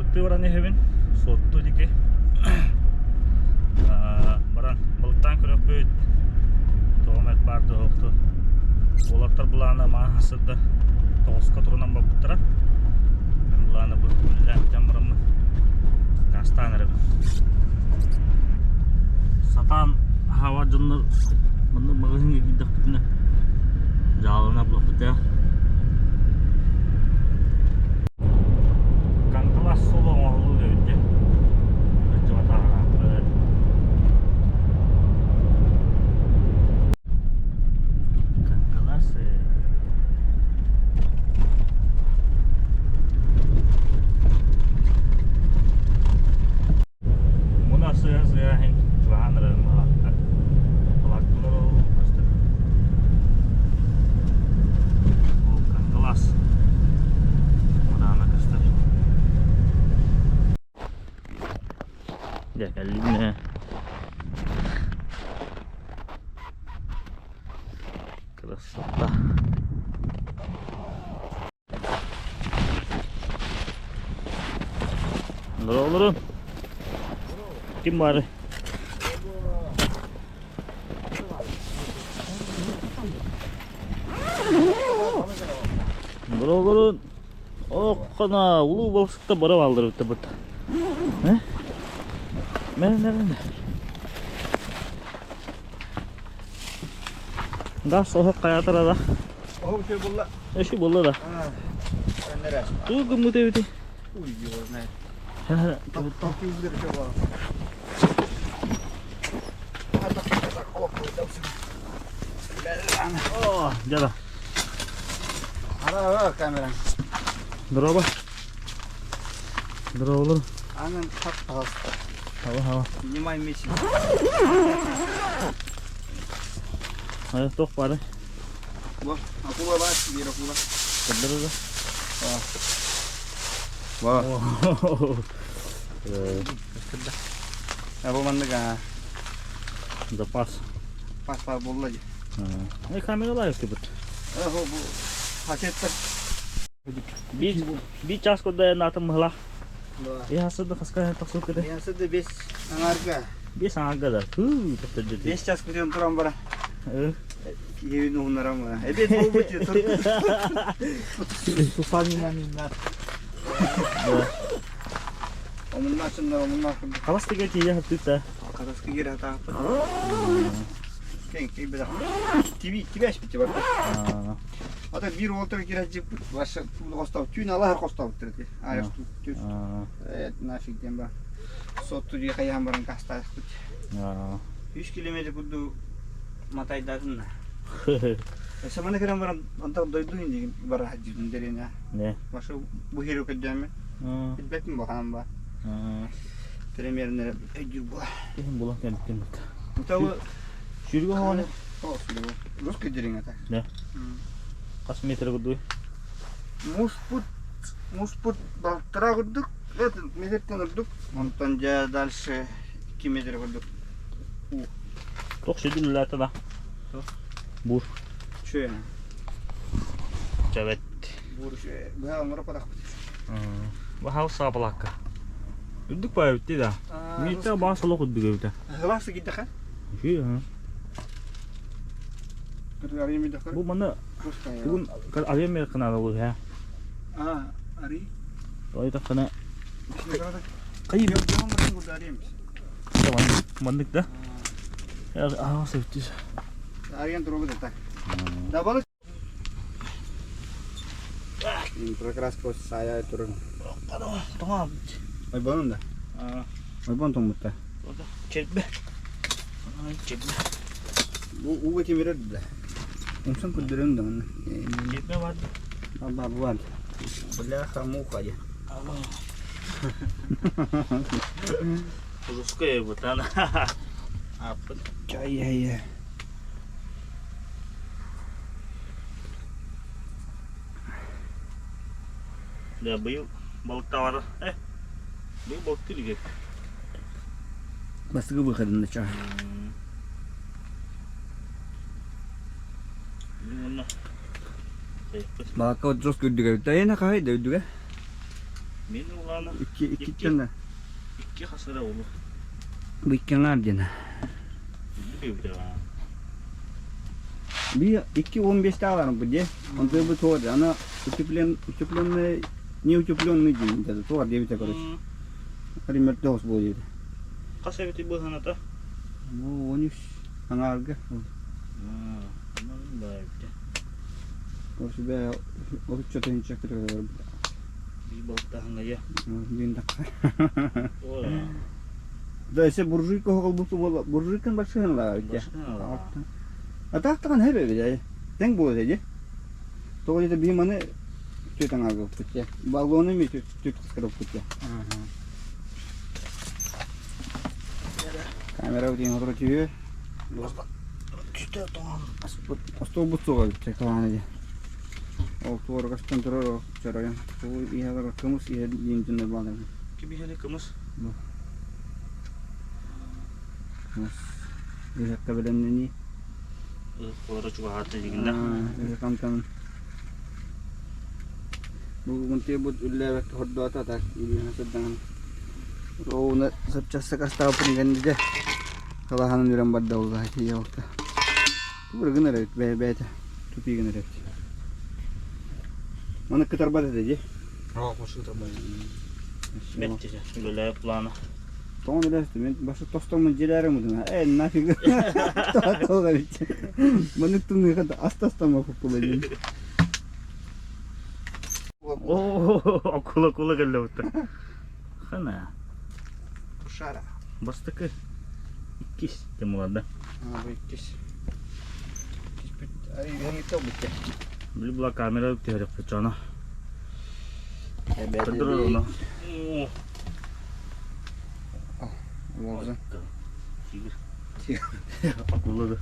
Балыктыы баран иһэбин, Суотту диэки. Баран балыктаан көрүөхпүт. Тоҕом эт баар дуоһуохту. Уолаттар былаана мааһа сырда тоҕуска турунан барбыттара. Мин былаана бу үлэлээн бүтэн бараммын гаастаан эрэбин. Сатаан аһаабат дьоннор маннык маҕаһыыҥҥа киирдэхпитинэ дьаалана булуохпут ээ. Кангалас суола оҥоһуллуу эбит дьэ. Кырдьыбатаҕырааппыт. Кангалас Муна сыа-сыа иһин чугаһаан эрэрин балаакка. Балааккалар ол көстөр. Ол Кангалас мунаана көстөр. Дьэ кэллим ээ. Красота. Здорово, Ким бары? Здорово, Оххана, улуу балыксыкта бара бааллар бит. Э? Мен мен. Да, соһох хайатара да. Оһох үчүгэй буолла. Эши буолла да. Көннөрө. Тугу гыммыт эбити? Уй, его знает. О, дяда. Ара, камера. Здорово. Здорово. Анан хат, пожалуйста. Хава, хава. Снимай месяц. Хайа, туох баары? Бу, акула бар, биир акула. Көрдөрө да. Ба. Бу маннык Запас. Пас бар буолла дии. Э, камералар кыбыт. Бу хасеттер. Биир биир час курда наатын мыһылах. Иһасыды хаска тахсып кете. Иһасыды бес аңарга. Бес аңарга да. Хуу, тоқтор жети. 5 час күтен туран бара. Киһибин уһунарам. Эбет болбут Сусанина минна. Омунна сынна омунна. Халас тиге тиие хаттыта. Хараска кире хатаахпыт. Кең кей бедах. Тиби тибеш бити бар. Ата бир уолтар кире жиппит. Баша хостав түүн алаһар хостаабыттар эти. Айах түс. Э нафиг диэн ба. Сотту дии хайаан баран кастаахпыт. 3 километр курдук матайдатын. Саманы кирен баран онтон дойду инди бара хаджибин дерина. Не. Баша бу хиру көддөмү. Билбеппин бу хаан ба. Примерно өйдүүр була. Киһин була кэлбиккин бит. Утабы Сүүргө хоҕону. Русский дерин ата. Не. Хас метр курдуй? Муспут муспут балтара курдук, это метртен курдук. Онтон дьэ дальше 2 метр курдук. У. Тох сүдүллээтэ да. Бур. Чүө. Чэбэт. Бур чүө. Быһа оҥоро падахпыт. Баһал саапалаакка. Үрдүк баа эбитти да. Миитэ баа солох үрдүк эбитэ. Хылаасы кидэхэ. Үһү. Бу манна бүгүн арыйан мэр кынаада ол үһэ. А, ари. Той таххана Кайы Маннык да. Аҕа сөптүс. Арыйан туругу да так. Да Прокраска сая турун. Тоҥо. Ойбонун да. Ойбон тоҥмутта. Чэрбэ. Чэрбэ. Бу ууга тимирэр да. Умсан көрдөрөм да манна. Чэрбэ бар. Алла бу бар. Бляха муха я. Русская бутана. Аппыт. Чай-яй-яй. Да, быйыл балыктаабата. Э, быйыл балыктыы илик. Бастакы выходын ча. Уонна Балакка вот жестко үрдүгэ. Тайна хай да үрдүгэ. Мин улаана Икки иккиттэн да. Икки хасыра улу. Бу икки аҥаар диэн. Би 2,15 тааларым бу дии. Онто бу туох ана утеплен утепленный не утепленный диэн где-то туох диэбитэ короче. Пример тоҕус буолуо диэбитэ. Хас эбити быһаната? Ну, 13 аҥаарга. Короче, бээ отучча тыһыынча кытары барбыта. Бии балыктаһыҥҥа Диэн тахха. Да, если буржуйка оҕолбут буола, буржуйкан барсыһын А так тахан хэбэ бile. Тэҥ буолар эди. Тоҕо диэтэ биһи маны түөт аҥаарга уппут Баллону ми түөт кыскар уппут Камера утин хотору түһүө. Остуолбут суоҕа эбит кылаана дии. Ол туорагастан турар чоройон. Бу иһэлэр кымыс иһэр диэн дьоннор бааллар. Ким иһэри кымыс? Бу. Кымыс. Иһэккэ бэлэмнэнии. Олоро чугаһаата дигиннэ. Ыһыкамтан Бу бут үллээбэккэ хордоото так илиһэ сырдаҥын. Ровно запчаста кастаабыппын кэннидэ халаһанын үрэн барда буолла тиийэ Тугу гынар эбит бэйэ бэйэтэ тупии гынар эбит. Маны кытарбат этэ дии. Бэрт үлэлээбит плана. Тоҕо үлэстим мен башы тостоммун дьиэлээрим удуна. Э нафиг. Тоҕо эбит. Маннык тымныыга ас тастамма куппула диэн. О, акула акула кэллэ бутта. Хана. Тушара. Бастакы иккис темуларда. А, бу иккис. Иккис ай үһэҥ бүттэ. Били була камера түһэрик чоно. Көрдөрөр ону. Уолза. Тигр. Акула да.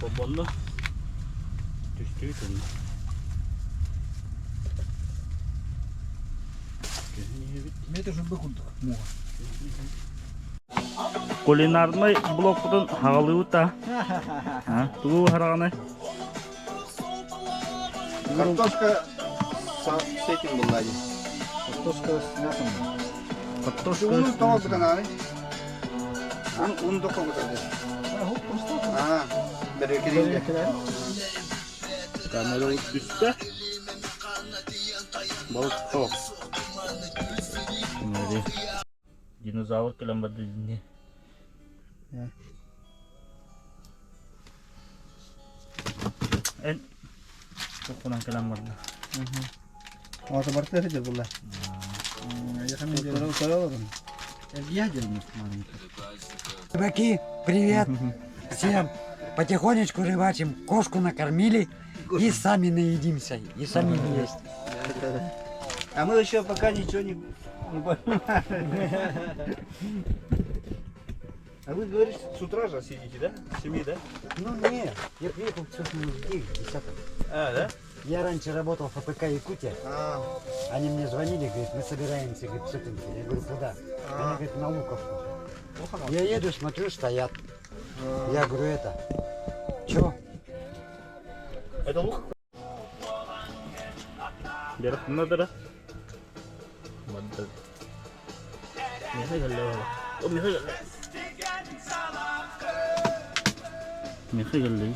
Бобонно. Түстүү төннө. Метр журба курдук муоха. Кулинарнай блокпутун хаҕалыыбыт да. Тугу хараҕаны? Картошка с этим была. Картошка с мясом. Картошка. Ун тоҕо бутанаары. Ун ун тоҕо бутады. А, бэрекелейде. Камера түстэ. Балык тоқ. Динозавр кэлэн барды дии. Эн тоххунан кэлэн барда. Ата барта сидер булла. Рыбаки, привет всем! Потихонечку рыбачим, кошку накормили и сами наедимся, и сами есть. А мы еще пока ничего не понимаем. А вы говорите, с утра же сидите, да? С 7, да? Ну нет, я приехал часов минут 9, 10. А, да? Я раньше работал в ФПК Якутия. А, Они мне звонили, говорят, мы собираемся, говорит, в Сытинку. Я говорю, куда? Они говорят, на Луковку. Я еду, смотрю, стоят. Я говорю, это, чё? Это лук? Бера, надо. Мадда. Миха галла. О, Миха галла. Миха галла.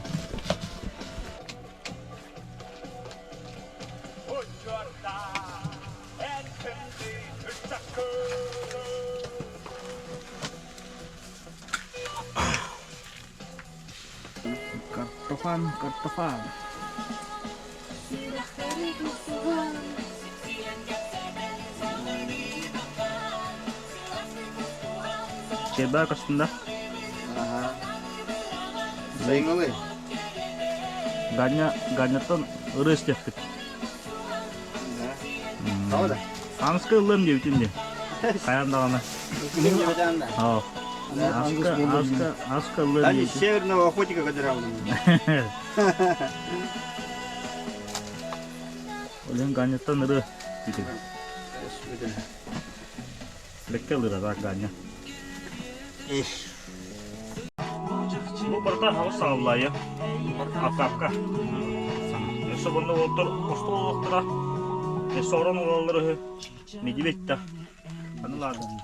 Картофан, картофан. Чебак астында. Ага. Сайыңылы. Ганя, Ганяттан ыры истиэхпит. Да. Тоҕо да? Аныска ыллыам диэбитим дии. Хайаан даҕаны. Күнүм Оо. Аска, аска, аска ыллыам Они диэбитим. северного охотника кадырал. Олен Ганяттан ыры диэтим. Бэккэ ылыра так Ганя. Иш. Бу барыта хаҕыс саҕаллаайа. Апка-апка. Өссө онно уолаттар остуол олохторо, өссө орон олороллор үһү. Медведь да. Аны ладно.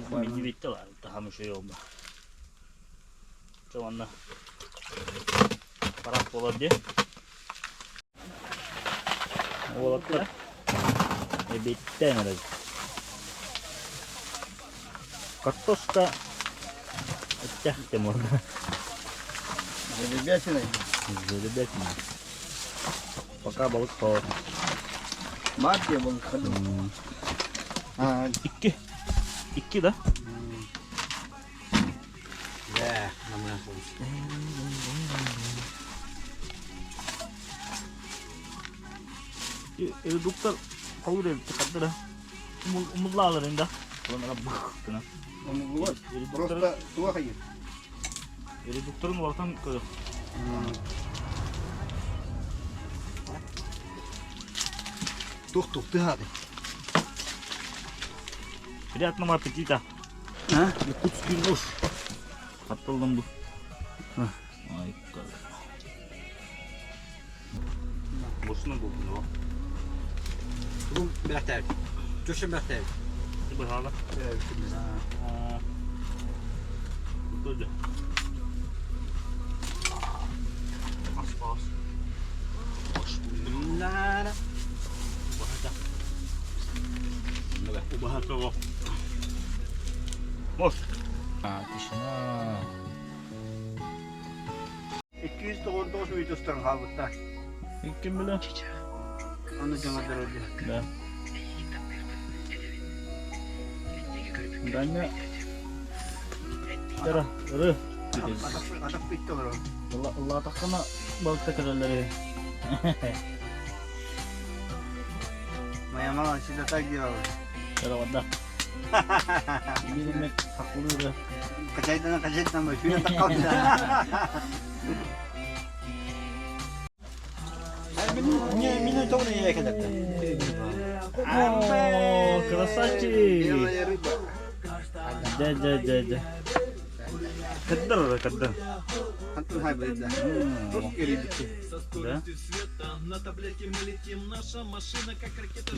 Медведь да ладно, таһам үчүгэй олба. Чэ уонна парад буолар дии. Уолаттар эбиэттээн эрэр. Картошка эттэхтэ можно. Заребятина. Заребятина. Пока балык хоо. Мартия балык ходу. Икки. Икки да? Да, намыһах буолуш. Редуктор холур эбит хардара. Умуллааларын да. Онара бых гына. Умуллубат. Просто туох айыр. Редукторын уларытан көрө. Тух тух тыһаады. Приятного аппетита. А? Якутский нож. Хаттылдым бу. Ай, Босuna buldum o. Тугум бэхтэр. Чушум бэхтэр. Быһаала. Тоже. Ас Нара. Убаһата. Убаһата Мос. Тишина. 299 видеостан хаалбыттар. Ким билэр? Аны дьоҥо дөрөллөр. Да. Даня. Тара, ыры. Атах бүттэ олорор. Улаатаххына балыкта кэлэллэр. Моя мама всегда так делала. Тара барда. Биир эмэ хахылыыры. Качайдан качайдан сүүнэ таккалда. Мин тоҕо не кэлэртэ. О, красавчик! Белая рыба. Да, да, да, да. Каддар, каддар. Антон хайбрид, да. Да?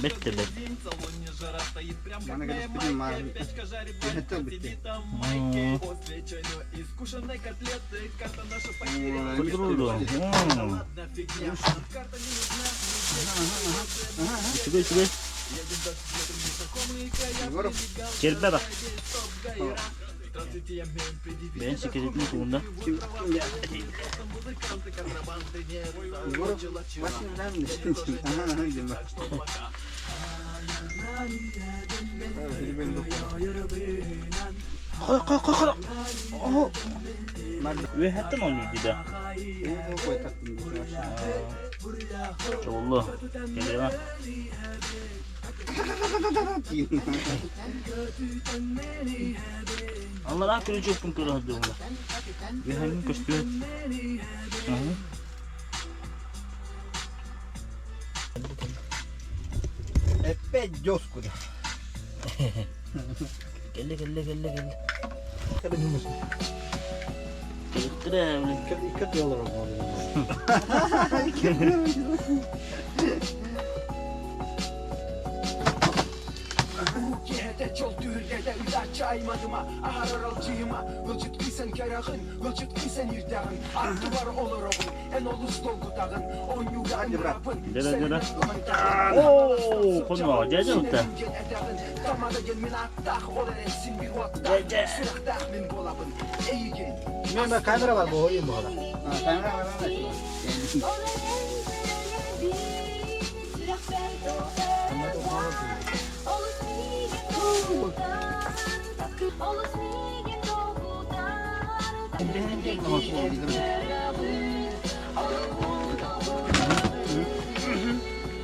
Бетте бет. Мана господин мар. Это битте. Кудруду. Үчүгэй, үчүгэй. Егоров. Чербэ да. Бэйэн секретин тугунда. Ким ким Егоров. Василий Ага, ага, диэн бар. Хой, хой, хой, хой. Үөһэттэн оонньуур дии да. Чолло. Кэлиэҕэ. Аллараа күрүчүөкпүн көрө сылдьабын. Үөһэҥҥин көстүбэт. Опять деску да. Кэллэ, кэллэ, кэллэ, кэллэ. Кэлиттэрэ, блин. Икки доллар Дьэ, дьэ, Оо, хонуо, дьэ, дьэ, утта. Дьэ, дьэ. Мен камера бар бу ойын буола. Камера бар.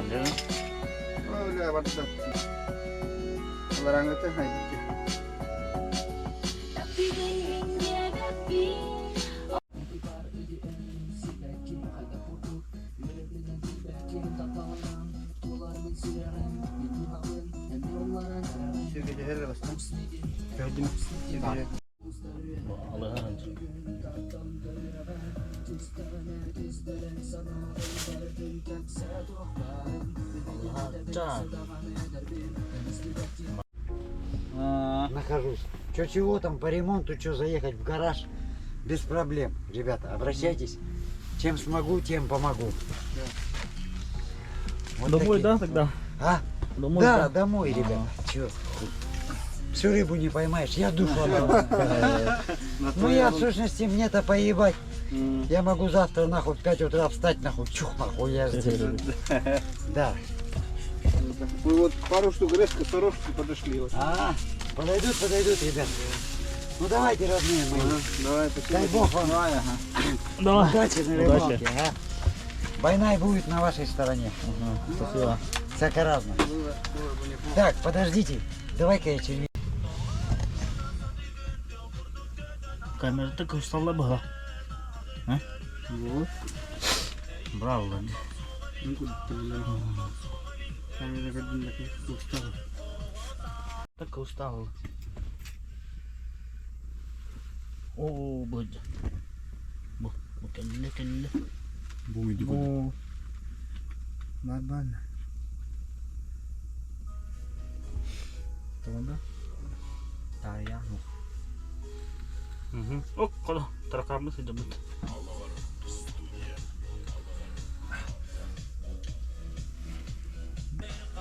Дьэ. Öyle барда. Алараңыты хайбытты. Сүгүдүһэр бастан. Көрдүм. Алыһан. Ча. Нахожусь. Че чего там по ремонту, что заехать в гараж, без проблем. Ребята, обращайтесь. Чем смогу, тем помогу. Вот Домой, такие. да, тогда? А? Домой, Да, домой, ребята. Чё? Всю рыбу не поймаешь, я душу отдам. Ну я в сущности, мне-то поебать. Я могу завтра нахуй в 5 утра встать нахуй, чух нахуй, я здесь. Да. Мы вот пару штук резко сорожки подошли. Вот. А, подойдут, подойдут, ребят. Ну давайте, родные мои. Давай, спасибо. Дай бог вам Давай, ага. Давай. удачи на Удачи. рыбалке, а. Война и будет на вашей стороне. Спасибо. Всяко разно. Было, было бы неплохо. Так, подождите. Давай-ка я черви. Камерата кристалла была. А? Вот. Браво, Влади. Ну куда ты, блин? Камера годин так устала. Так устал. О, боже. Бу, бу кэллэ кэллэ. Бу. Нормально. Тугунда? Угу. О, кола, таракамы сыдыбыт.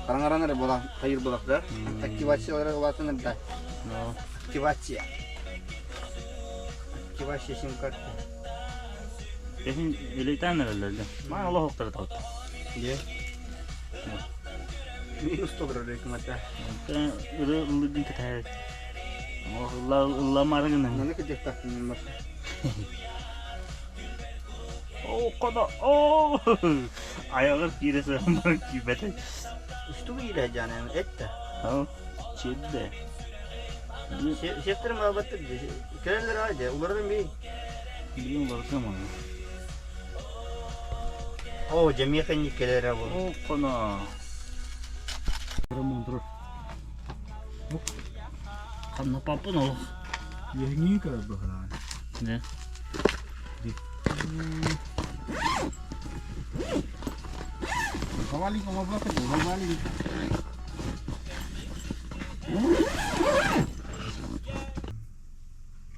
Хараҥаранар була, хайыр булак да. Активациялары улаатынар да. Активация. Активация сим-карты. Кэһин үлэйтэн эрэллэр да. Маа олох охтар таут. Где? Минус 100 градусов. Ыры ыллыгын кэтээр. Ох, ылла ылламары гына. Наны кыдьыктах бар. О, кода. О! Айаҕар киирэ сыһан киирбэтэ. Үстүгү илэ жаным этте. Ха, чидде. Сеттерим албаттык. Келелер айды, улардан бей. Билин барсам аны. О, жемехенник келер бу. О, кона. Ханна папын олох. Не.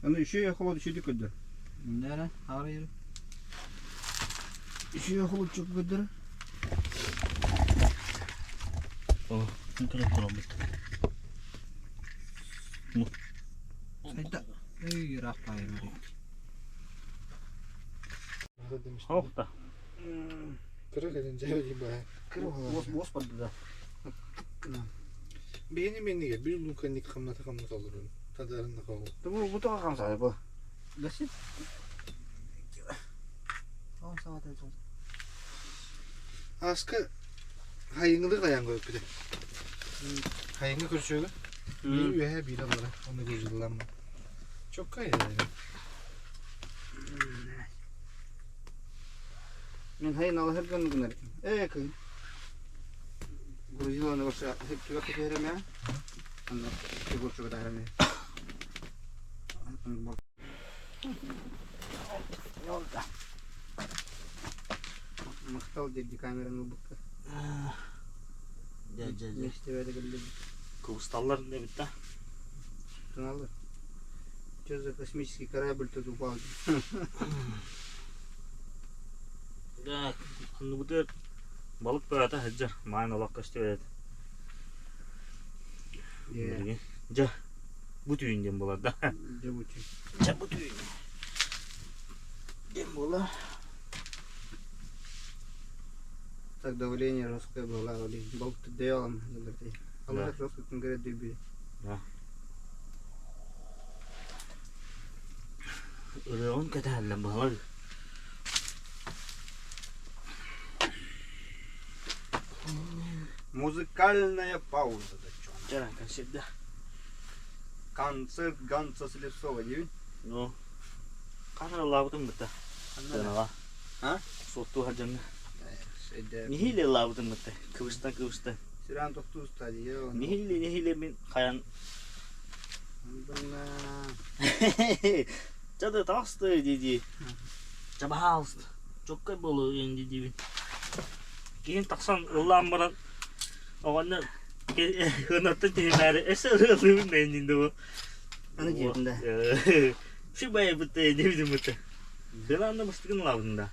Аны еще холод еще көддөр. Нere? Arayır. Еще холод чөк көддөр. О, көрө көрөбүт. Sayda. Ey rahbayım. Ох та. Бос бос барды да. Бейни менниге bir луканник хамната хамната алырым. Тадарында кабыл. Бу бу тага камса бу. Гаси. Аска хайыңылы каян көйүп бите. Хайыңы көрчөгө. Bir üye bir alara. Onu gözülanma. Çok kaydı. Мен хайын ала херган гынар. Э кын. Грузиланы баша хеп хеп я. Анда фигурчуга да хереме. Yolda. Мактал деди камераны букка. Жа жа жа. Не истебеди келди. Кубысталлар дебит да. Туналы. Что за космический корабль тут упал? Да, ну бу балык бөтө хаджар. Маан олох көстүбэт. Жа. Бу түйүн болар да. Дебути. Жа бу түйүн. Дем болар. Так давление жесткое было, блин. Болт делом. Да. Да. Жестко конкретно дебили. Ырыон кэтээллэн балар. Музыкальная пауза, да чё? Жара концерт да. Концерт Ганса Слепцова, не Ну. Канара лабытын бытта. Тынала. А? Сотту хаджанна. Нихиле лабытын бытта. Кыбыстан кыбыстан. Сиран тоқту стадия. Нихиле нихиле мен хаян. Жады тасты диди. Жабалст. Жокка болу енді диби. Кейін тақсан ыллан баран. Оҕонньор кынаттан түһүмээри өссө ырыалыыбын да иннин дуу. Аны дьиэтин да. Ши байбыт диэбитим бытта. Сыалаанда бастыкын ылабын да.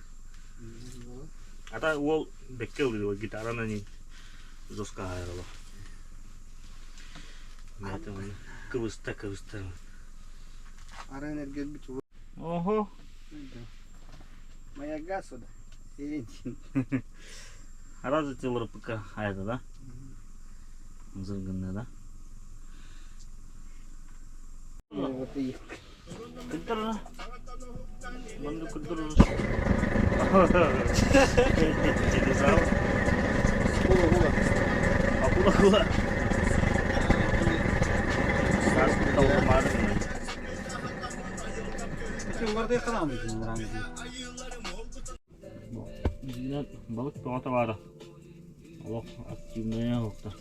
Ата уол бэккэ ылыы гитаранан жестко аайрало. Кыбыста кыбыста. Аран эргэрбит Ого. Моя гасуда. Аразы телорпка хайда да? Зыргынна да? Кыдыр. Манды кыдыр. Хула-хула. Акула-хула. Саас талламаар. Дьиҥинэн балык тоҕо баара олох активнайа уһуктар.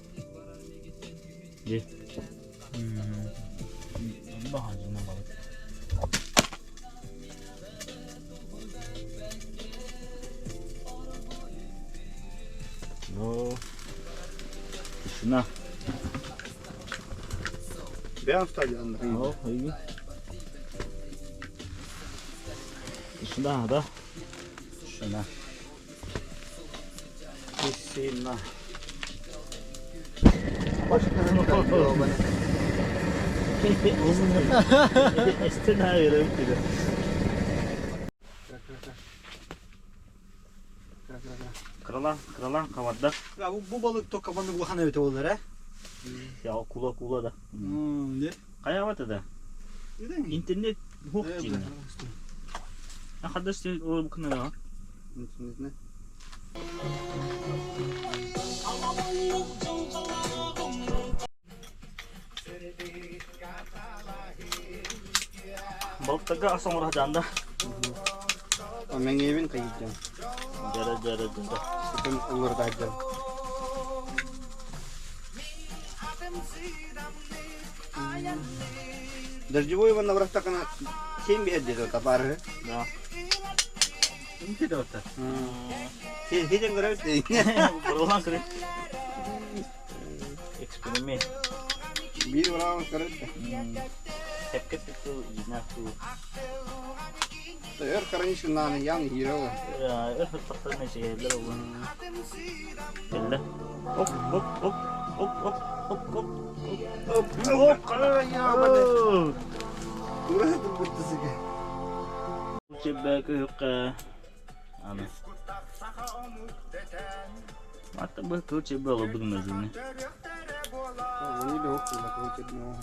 Дьэ. Баҕа балык. Ну, тишина. Бэйэм стадионна. О, iyi. Тишина, да? Тишина. Тишина. Эстен ayırıp Kıralan, kıralan kavarda. Ya bu, bu balık tokamanı buhan evet olur he. Ya kula kula da. Ne? Kayavata da. Интернет хук жин. Хадас ол букна. Интернетне. Балыктарга ас оҥоро сатаан да. Мэҥиэбин хайыйдьан. Дьара дьара дьара. Сытын улардаайдьан. Дождевой ванна бырахтахына сен биһэр диэтэ табаарыһы. Да. Инте de orta. Сен көрөбүт. Боролан көрө. Эксперимент. Биир ураан көрөбүт. Тепке туту, жина ту. Өр каранишин нааны ян хире ол. Өр тахтан нече ол. Кэллэ. Оп, оп, оп, оп, оп, оп, оп. Оп, оп, карая Тура туттусыга. Чебе көккэ. Аны. Ата бу кыл чебе олобун мөзүнү. Они бе хокку la кылчет но.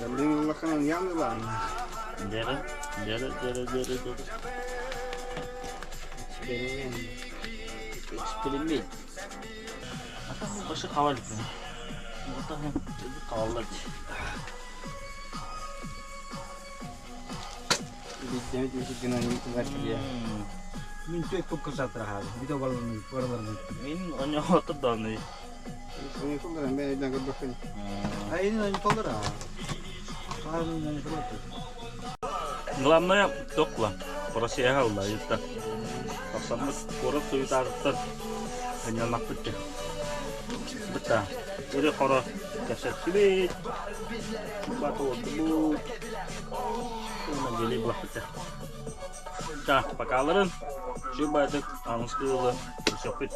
Ялын улаханан ян лан. Дere, дere, дere, дere, дere. Эксперимент. Эксперимент. Ата башы хавал. Ата хаваллар. Биттемит мисигинан вартия. Мин төк көп кырсаттыр abi. Bir de balını, paralarını. Мен оня отыр даны. Соны толдыр, мен айдан көрбөккүн. Aynen aynı toldur ha. Aynen aynı toldur. Главное, токла. Россияға улла ютта. Тақсаммыт корып суютарыттан ханьялнақпыт те. Бытта. Өрі қора кәпсәттібет. Баты отты Уна жели булақпыт те. Та, покаларын. Шыбайтык, анысқылы, сөкпіт.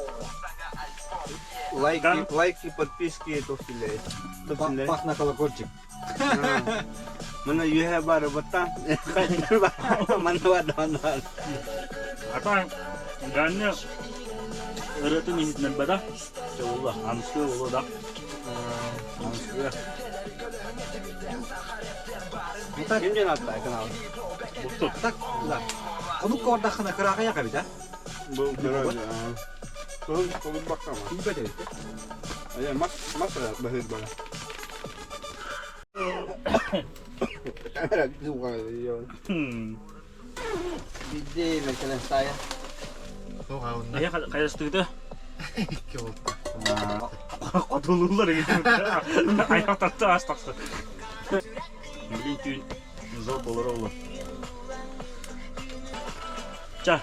Лайки, лайки, подписки тохтилер. Тохтилер. Пах на колокольчик. Мына юхэ бар баттан. Мана бар мана. Ата, ганне ырытын иһитинэн бада. Чоулла, анысқы улы да. Анысқы. Кимден атта канал? Буттук. Так, да. Konuk kordakına kıraka yaka bir de. Бу көрөз. Кол кол баккама. Kim böyle bir Ая мас мас бахыр бара. Камера дуга yo. Бидде мәсәлән сая. Тоқ ауында. Эһэ хайастыгыта Икки болды. Хотулуулар аяктарты ас тахса. Билин түүн зор болор олу. Ча.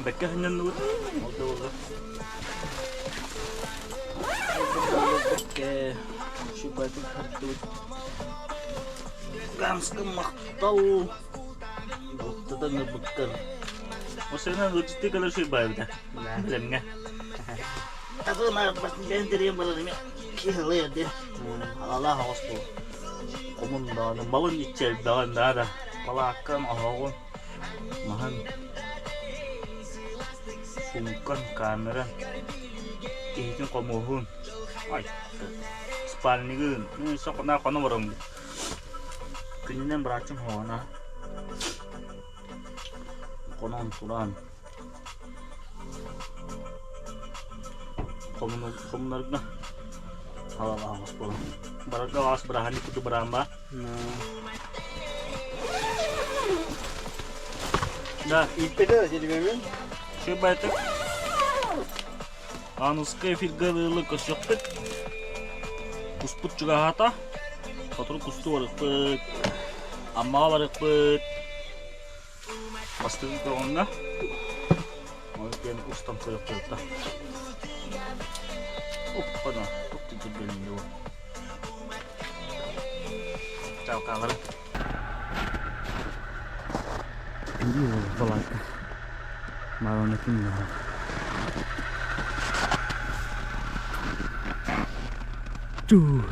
Бэккэ сынньанныбыт. Ол да буоллар. Бэккэ шубатын хартыбыт. Ганска махтал. Балыктатан ылбыккар. Осенен ыалдьыттыы кэлэр шуйбаабыта. Билэмҥэ. Атын бэйэн тэрийэн барар эмиэ киһи диэн. Алалаах оҕус буол. Хомундааны малын иччэ элбэҕин наада. Балааккан, оһоҕун, маһын, суумкан, камеран, иһитин хомуоһун, ай, спальнигын, сохонаа хоно барам. Күнүнэн бырааччым хоҕона. Хонон туран хомунарга халалаах буолан барарга аас бырааһынньык курдук быраан баа Да. Ииппэтэ дедибэмин. Шыбайтык. Аныска эфиргэ ылы көрсөхпүт. Куспут чугаһаата. Сотору кустуу барыахпыт. Аммаҕа барыахпыт. Бастыҥ көҕүҥҥэ. Ол диэн устан көрүөхпүт. Оппана, тук түргэнин бу. Чалкаалары. Балаакка. Марона ким Чу,